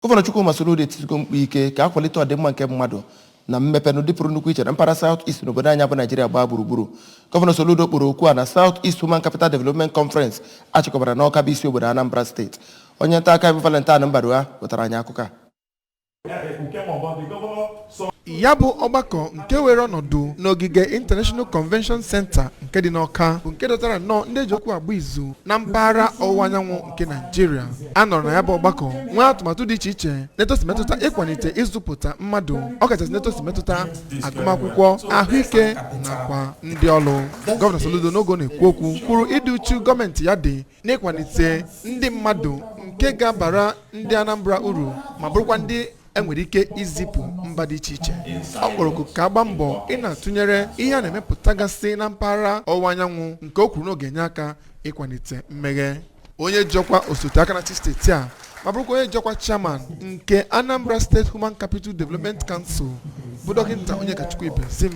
Gọvanọ Chukwuma Soludo etisigo mkpu ike ka akwalite ọdịmma nke mmadụ na mmepe n'ụdị pụrụ nnukwu iche na mpaghara South East n'obodo anyị bụ Naijiria gbaa gburugburu. Gọvanọ Soludo kpọrọ okwu a na South East Human Capital Development Conference achịkọbara n'Awka, bụ isi obodo Anambra Steeti. Onye nta aka bụ Valentine Mbadugha wetara anyị akụkọ a. Ya bụ ọgbakọ nke were ọnọdụ n'ogige International Convention Center nke dị n'Awka bụ nke dọtara nnọọ ndị eji okwu agba izu na mpaghara ọwụwa anyanwụ nke Naijiria. A nọrọ na ya bụ ọgbakọ nwee atụmatụ dị iche iche na-etosi metụta ịkwalite ịzụpụta mmadụ, ọkachasị na-etosi metụta agụmakwụkwọ, ahụike nakwa ndị ọrụ. Gọvanọ Soludo, n'oge ọ na-ekwu okwu, kwuru ịdị uchu gọọmenti ya dị n'ịkwalite ndị mmadụ nke ga-abara ndị Anambra uru ma bụrụkwa ndị enwere ike izipụ mba dị iche iche. Ọ kpọrọ oku ka agba mbọ ị na-atụnyere ihe a na-emepụtagasị na mpaghara ọwụwa anyanwụ, nke o kwuru na ọ ga-enye aka ịkwalite mmeghe. Onye jọkwa osote aka na-achị steeti a ma bụrụkwa onye jọkwa chairman nke Anambra State Human Capital Development Council, bụ Dọkịta Onyekachukwu Ibezim,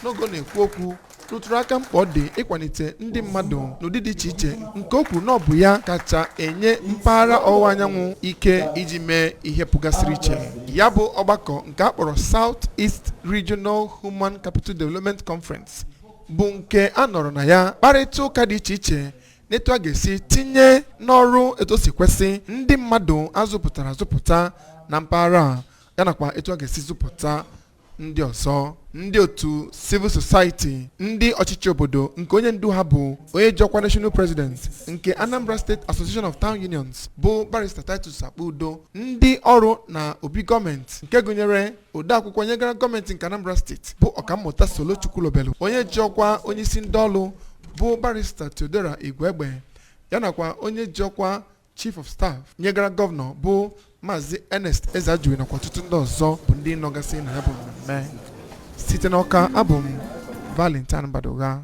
n'oge ọ na-ekwu okwu, rụtụrụ aka mkpa ọ dị ịkwalite ndị mmadụ n'ụdị dị iche iche, nke o kwuru na ọ bụ ya kacha enye mpaghara ọwụwa anyanwụ ike iji mee ihe pụgasịrị iche. Ya bụ ọgbakọ nke a kpọrọ South East Regional Human Capital Development Conference bụ nke a nọrọ na ya kparịta ụka dị iche iche n'etu a ga-esi tinye n'ọrụ etu o si kwesị ndị mmadụ azụpụtara azụpụta na mpaghara a, ya nakwa etu a ga-esi zụpụta ndị ọzọ. Ndị otu civil society, ndị ọchịchị obodo nke onye ndu ha bụ onye ji ọkwa national president nke Anambra State Association of Town Unions, bụ Barrister Titus Akpudo, ndị ọrụ na obi gọọmenti nke gụnyere odeakwụkwọ nyegara gọọmenti nke Anambra Steeti, bụ Ọkammụta Solo Chukwulobelu, onye ji ọkwa onyeisi ndị ọrụ, bụ Barrister Theodora Igwegbe, ya nakwa onye ji ọkwa chief of staff nyegara gọvanọ, bụ Maazị Ernest Ezeajughi, nakwa ọtụtụ ndị ọzọ bụ ndị nọgasị na ya bụ mmemme. Site n'Awka, abụ m Valentine Mbadugha.